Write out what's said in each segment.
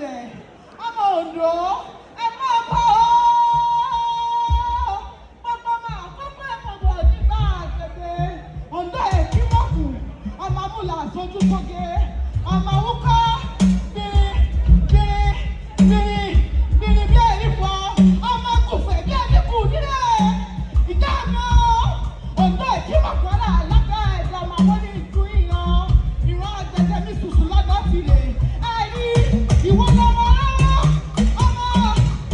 Àgbẹ̀dẹ, ọmọ Oǹdó, ẹ máa bọ̀ ọ́. Gbogbo ọmọ àkọ́kọ́ ẹ̀ mọ̀ bọ̀ nígbà àgbẹ̀dẹ. Oǹdó èkímọ̀kù, ọmọ amúlà àsojú sóge, ọmọ awúkọ́, gbìrì, gbìrì, gbìrì, gbìrì bí ẹ̀rí fọ́, ọmọ kùfẹ̀ bí ẹni kù nílẹ̀. Ìjà mi o, Oǹdó èkímọ̀kù ará alágbẹ̀dẹ, ọmọ àwọn ní ìtú ìran, ìran àgbẹ̀dẹ mi sùsù lọ́dọ̀ tìrẹ. Ẹ̀rí ìwọ lọmọ rárá, ọmọ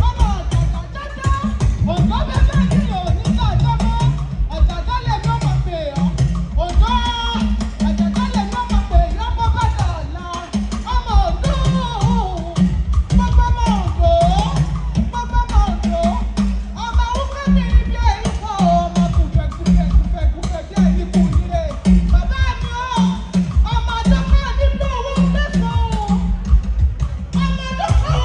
ọmọ ọ̀dàdà jájá, Oǹdó bẹ́ẹ̀ ní òní gbàjọ́mọ́, ọ̀dàdà lèmi ọmọ pè ọ́, Oǹdó ọ̀dàdà lèmi ọmọ pè yọ́ bọ́ bá dọ̀la, ọmọ Oǹdó, gbogbo ọmọ Oǹdó, gbogbo ọmọ Oǹdó, ọmọ awúkọ́ mi bí ẹ̀rí fọ́, ọmọ kùfẹ̀ kùfẹ̀ kùfẹ̀ kùfẹ̀ bí ẹ̀rí kù nílé. Bàbá mi o, ọmọ àdọ́kọ̀ nílò owó mẹ́sàn-án. Ọmọ àdọ́kọ̀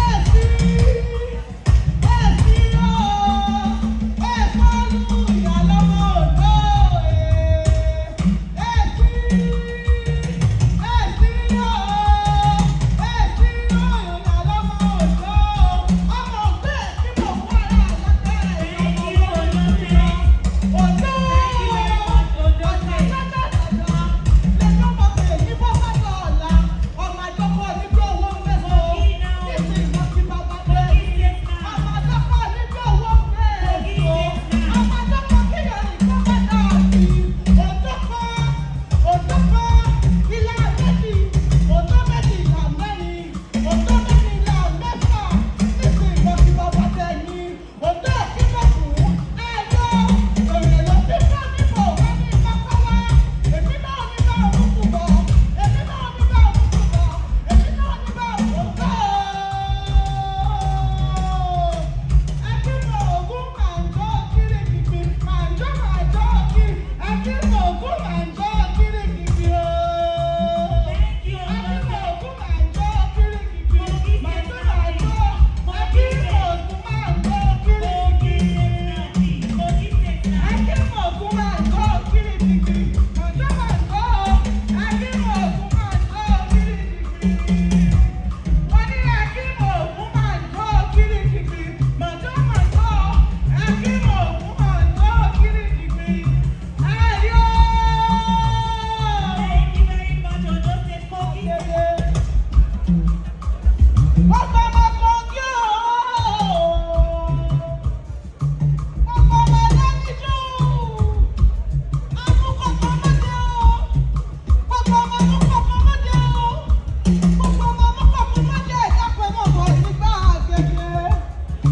ẹ̀sìn ẹ̀sìn o, ẹ̀fọ́lù ìyàlọ́mọ Oǹdó ẹ̀sìn ẹ̀sìn o, ẹ̀sìn o, ìyàlọ́mọ Oǹdó, ọmọ Oǹdó ẹ̀sìn mọ̀ fún ara àlàkẹ́ Thank you, Ondo State. Oǹdó. Thank you very much, Ondo State. Kogi now. Kogi State now. Kogi State now. Thank you, Ondo State. Kogi State now, please. Kogi State. Kogi State now, please. Kogi State now. Thank you very much, Ondo State. Kogi State. Ọmọ ọmọ Kogi ooo. Ọmọ ọmọ Adáníjú. Amúkọ̀kọ̀ mọ́dé o. Gbogbo ọmọ amúkọ̀kọ̀ mọ́dé o. Gbogbo ọmọ amúkọ̀kọ̀ mọ́dé ẹ̀dá pẹ̀lú ọ̀bọ̀ nígbà gẹ́gẹ́.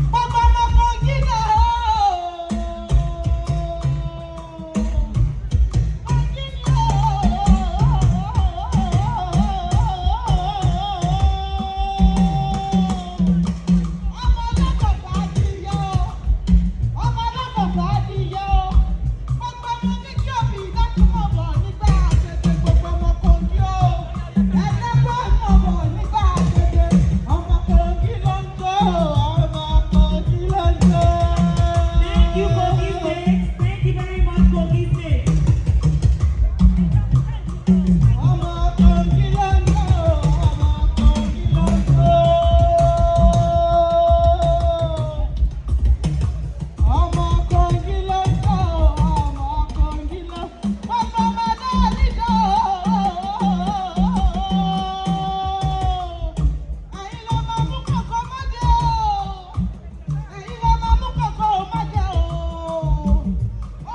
Gbogbo ọmọ Kogi náà o. Kogi ni o. Ọmọ ọlọ́kọ̀ọ́fà ti yọ. Ọmọ ọlọ́kọ̀ọ́fà ti yọ. Gbogbo ọmọ ní kí òbí ìdákùnmọ̀ bọ̀ nígbà tètè gbogbo ọmọ Kogi o. Ẹlẹ́gbẹ́ mọ̀ bọ̀ nígbà tètè. Ọmọ Kogi ló ń jó. Ọmọ Kogi ló ń jó. Thank you, Kogi State. Thank you very much, Kogi State. Ọmọ Kogi ló ń jó. Ọmọ Kogi ló ń jó. Ọmọ Kogi ló ń jó. Ọmọ Kogi ló ń jó. Gbogbo ọmọdé níjó. Ẹ̀yin ló máa mú kọ̀kọ́ mọ́dé o. Ẹ̀yin ló máa mú kọ̀kọ́ mọ́dé o.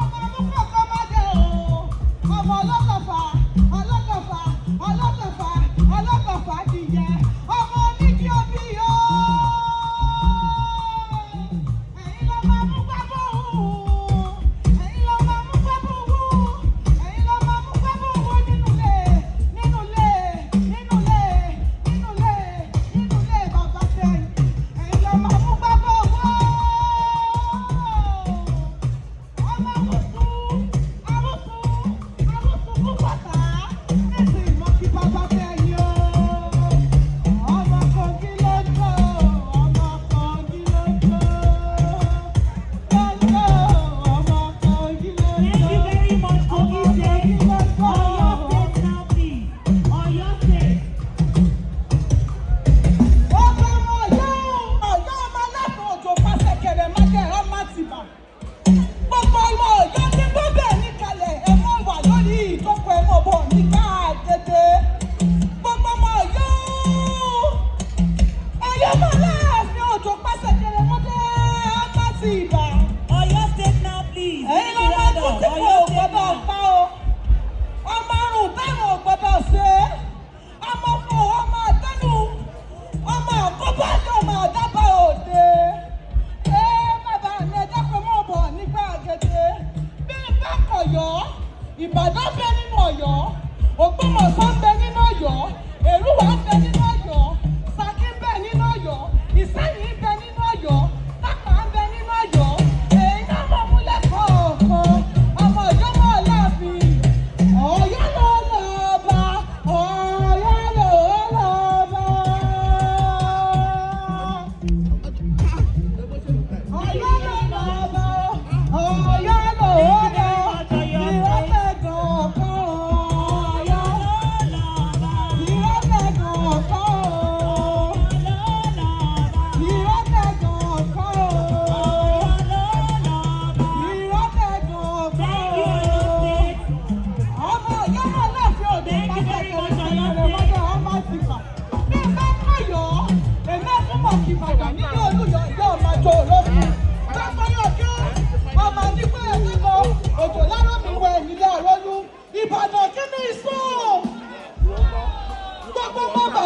Ọmọ mú kọ̀kọ́ mọ́dé o. Ọmọ ọlọ́kọ̀fà, ọlọ́kọ̀fà, ọlọ́kọ̀fà, ọlọ́kọ̀fà ti yẹ. Ọmọ oníkí omi yó. Ẹ̀yin ló máa mú pábọ̀ wù. Ẹ̀yin ló máa mú pábọ̀ wù. Ẹ̀yin ló máa mú pábọ̀ wù nínú ilé, nínú ilé, nínú ilé, nínú ilé, nínú ilé bàbá tẹ̀yìn. Ẹ̀yin ló máa mú pábọ̀ wù. Ọmọ awúsù, awúsù, awúsù kú pàtà. Nísìnyí mo kí bàbá tẹ̀yìn o.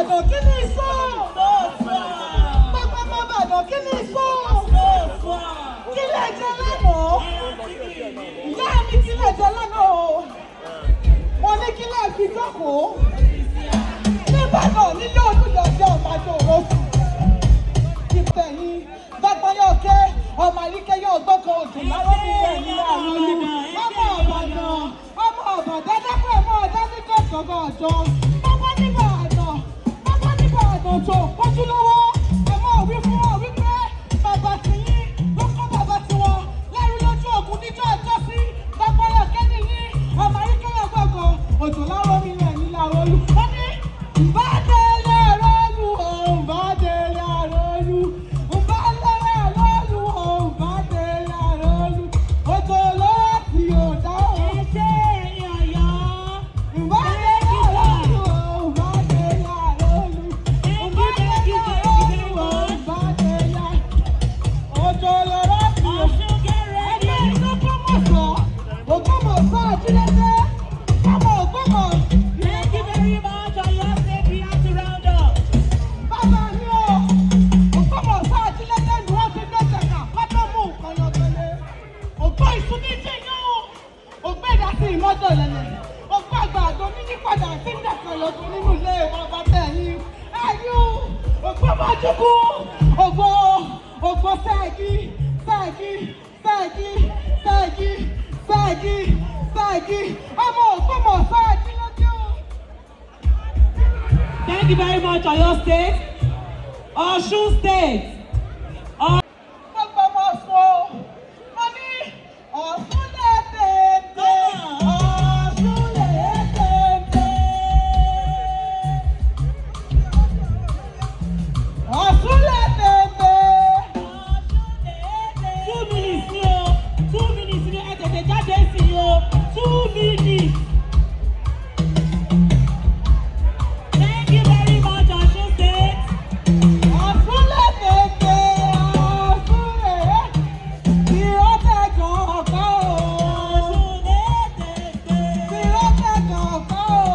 Ìbàdàn, kí ni sọ? Gbogbo ọmọ Ìbàdàn, kí ni sọ? Kí lè jẹ lánàá? Ìyá mi, kí lè jẹ lánàá o? Mo ní kí lè fi jókòó. Níbàdàn nílé Olúyọ̀dé ọ̀bàdàn òrosùn. Ìtẹ̀yìn gbàgbọ́yọ̀kẹ́ ọmọ àríkẹ́ yóò gbọ́kàn òjò lárọ́ mi ẹ̀yìn àrùn ọmọ Ọ̀bàdàn, ọmọ Ọ̀bàdàn dákọ̀ ẹ̀mọ́ ọ̀dá ní kọ̀ọ̀kan ọ̀jọ́. Bàbá níbàdàn, bàbá níbàdàn tó kójú lọ́wọ́ ẹ̀mọ́ òwí fún wọn wípé bàbá tiyín ló kọ́ bàbá tiwọn lẹ́rú lójú ogun níjọ́ ọjọ́ sí. Gbàgbọ́yọ̀kẹ́ nìyí ọmọ àríkẹ́ yóò gbọ́kàn òjò lárọ́ mi ẹ̀yìn àrùn. Wọ́n ní ìbádẹ́lẹ̀ rọ́ọ̀lù ọ̀hún, ìbádẹ́lẹ̀ rọ́ọ̀lù, ìbádẹ́lẹ̀ rọ́ọ̀lù ọ̀hún, ìbádẹ́lẹ̀ rọ́ọ̀lù òjò lọ́wọ́ tí ò dá o. Ìbádẹ́lẹ̀ rọ́ọ̀lù ọ̀hún, ìbádẹ́lẹ̀ rọ́ọ̀lù, ìbádẹ́lẹ̀ rọ́ọ̀lù ọ̀hún, ìbádẹ́lẹ̀ òjò lọ́wọ́ tí ò ẹgbẹ́ ìsọkọ́mọ̀sọ Ògbómọ̀ṣọ́ àjílẹ́sẹ̀ ọmọ Ògbómọ̀. Thank you very much, Oyo State. We have to round up. Bàbá mi o, Ògbómọ̀ṣọ́ àjílẹ́sẹ̀ ni wọ́n ti gbé jẹ̀ka kọ́tọ́mù nǹkan lọ́gbẹ̀lẹ̀. Ògbó ìsú ní jẹ́yàn o, ògbó ìdásí ìmọ́jọ lẹ̀lẹ̀, ògbó àgbà àgọ́ níní padà sí ìdàkan lọ́gbọ̀n nínú ilé bàbá tẹ̀yìn. Ẹ̀yin o, Ògbómọ̀júkú, ògbó ògbó sẹ́ẹ̀gì sẹ́ẹ̀gì sẹ́ẹ̀gì sẹ́ẹ̀gì sẹ́ẹ̀gì sẹ́ẹ̀gì ọmọ Ògbómọ̀ṣọ́ àjílẹ́sẹ̀ o. Thank you very much, Oyo State. Osun State. Gbogbo ọmọ Ọ̀ṣun o, mo ní Ọ̀ṣun lè tètè, Ọ̀ṣun lè tètè, Ọ̀ṣun lè tètè. 2 minutes ni o. 2 minutes ni, ẹ tètè jáde sí i o. 2 minutes. Thank you very much, Osun State. Ọ̀ṣun lè tètè, Ọ̀ṣun lè ìrọ́tẹ̀gàn ọ̀gá o. Ọ̀ṣun lè tètè. Ìrọ́tẹ̀gàn ọ̀gá o.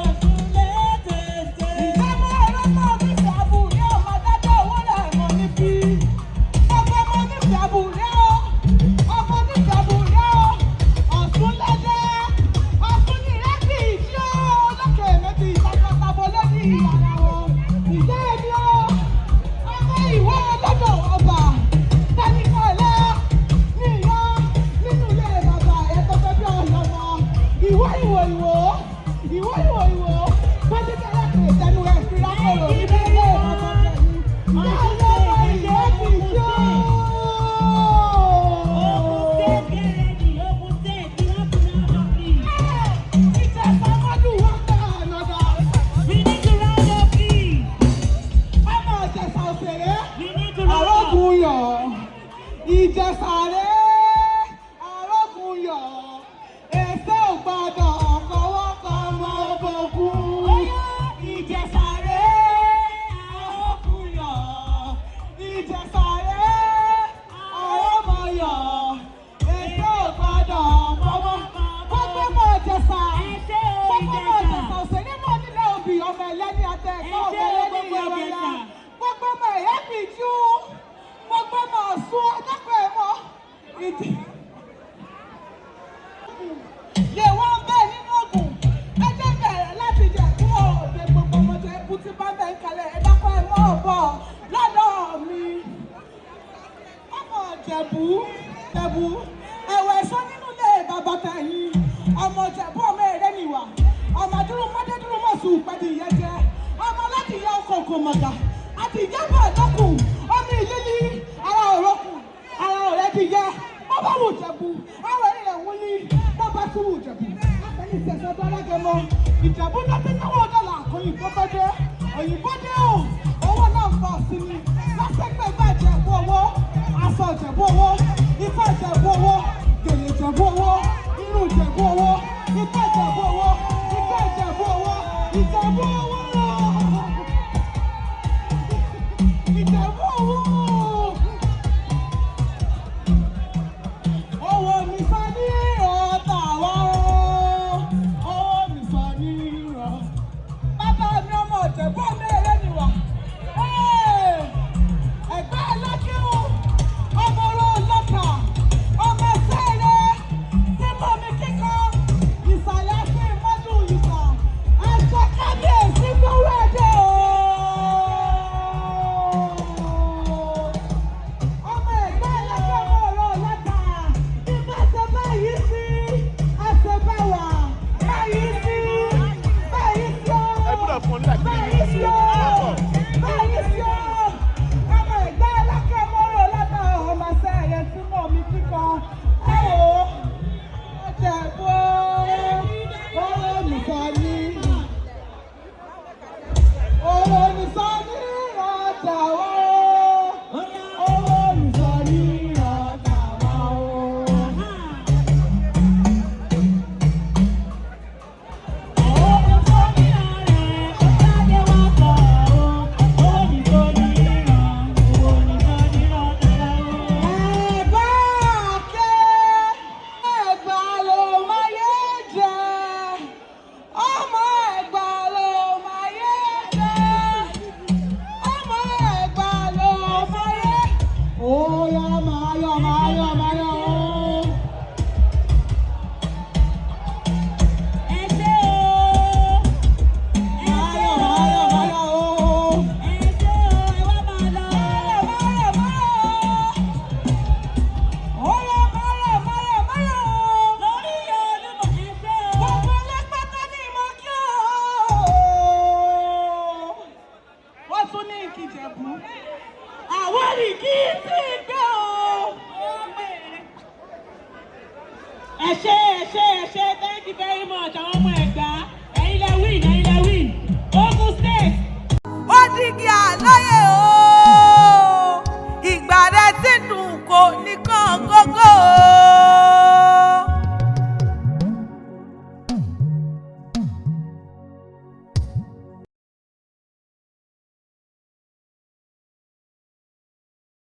Ọ̀ṣun lè tètè. Ìjọba ẹ̀rọ náà ní ìṣàbù ní ọmọ adájọ́ owó rẹ̀ mọ̀ níbí. Ọgbẹ́ ọmọ ní ìṣàbù rẹ̀ o. Ọmọ ní ìṣàbù rẹ̀ o. Ọ̀ṣun lẹ́dẹ́. Ọ̀ṣun ní ìrẹsì ìdí o. Lókè méjì ìtàkàtàbọ̀ lórí ìyàrá wọn. Ìjẹ́ èmi o. Ọmọ ìwé ọlọ́dọ̀ ọba. Tẹ́lifọ̀lẹ́ ní ìyá nínú ilé bàbá ẹ̀ tó fẹ́ bí ọlọ́mọ. Ìwọ ìwò ìwò. Ìwọ ìwò ìwò. Bọ́dé bẹ́rẹ̀ pè tẹnu ẹ̀ fi rákòrò nínú ilé bàbá tẹ̀lé. Ìyá ọlọ́mọ ìwé ti jó. Ogun State, get ready. Ogun State, we have to round up, please. Ìjẹ̀sà mọ́dún wọn gbà ànàdà. We need to round up, please. Ọmọ Ìjẹ̀sà òṣèré. We need to round up. Arógunyọ̀, Ìjẹ̀ṣà rẹ̀, arógunyọ̀, èsè ò gbọ́dọ̀ fọwọ́ kan mọ́ bògùn. Ìjẹ̀ṣà rẹ̀, arógunyọ̀, Ìjẹ̀ṣà rẹ̀, arómọyọ̀, èsè ò gbọ́dọ̀ fọwọ́. Gbogbo ọmọ Ìjẹ̀ṣà, Ẹ ṣé o, gbogbo ọmọ Ìjẹ̀ṣà. Ìjẹ̀ṣà òṣèré mọ́ nílẹ̀ òbí ọmọ ẹlẹ́ni àtẹ̀kọ́ Ẹ ọmọ ṣé o, ẹlẹ́ni gbogbo ìyẹ̀wẹ̀lá. Ìjẹ̀ṣà. Gbogbo ọmọ ẹ̀yà bìjú, gbogbo ọmọ Ọ̀ṣun ọjọ́pọ̀ ẹ̀mọ́ ìdí. Yè wọ́n bẹ́ẹ̀ nínú Ògùn, ẹjẹ́ bẹ̀rẹ̀ láti jẹ̀ kú òde gbogbo ọmọdé ẹkú tí bá bẹ́ẹ̀ ń kalẹ̀ ẹ̀dákọ̀ ẹ̀mọ́ ọ̀bọ̀ lọ́dọ̀ mi. Ọmọ Ìjẹ̀bú, Ìjẹ̀bú, ẹ̀wẹ̀ ẹ̀ṣọ́ nínú ilé bàbá tẹ̀yìn. Ọmọ Ìjẹ̀bú ọmọ ẹ̀rẹ́ nìwà, ọmọ dúró mọ́dé dúró mọ̀sùn pẹ̀lú ìyẹn jẹ. Ọmọ láti ìyá ọkọ̀ kò mọ̀gà, àti ìjẹ́bọ̀ ẹ̀dọ́kùn, ọmọ ìlílí, ara òrokùn, ara ọ̀rẹ́ ti yẹ. Bọ́bá wù Ìjẹ̀bú, ara rẹ̀ wù ní, bọ́bá tún wù Ìjẹ̀bú. Àpẹẹrẹ ìṣẹ̀ṣẹ̀ tó alágẹmọ, Ìjẹ̀bú náà ti náwó dọ́là òyìnbó tó dé, òyìnbó dé o, owó náà ń bọ̀ sí ni. Lásẹ̀gbẹ̀ bá Ìjẹ̀bú owó, aṣọ Ìjẹ̀bú owó, ifá Ìjẹ̀bú owó, gèlè Ìjẹ̀bú owó, irú Ìjẹ̀bú owó, ifá Ìjẹ̀bú owó, ifá Ìjẹ̀bú owó, Ìjẹ̀bú owó. Ìjẹ̀bú owó. Owó mi sọ ní ọ̀tà wá o, owó mi sọ ní ìrọ̀. Bàbá mi ọmọ Ìjẹ̀bú ọmọ Ẹ ṣé, ẹ ṣé. Thank you very much, àwọn ọmọ Ẹ̀gbá.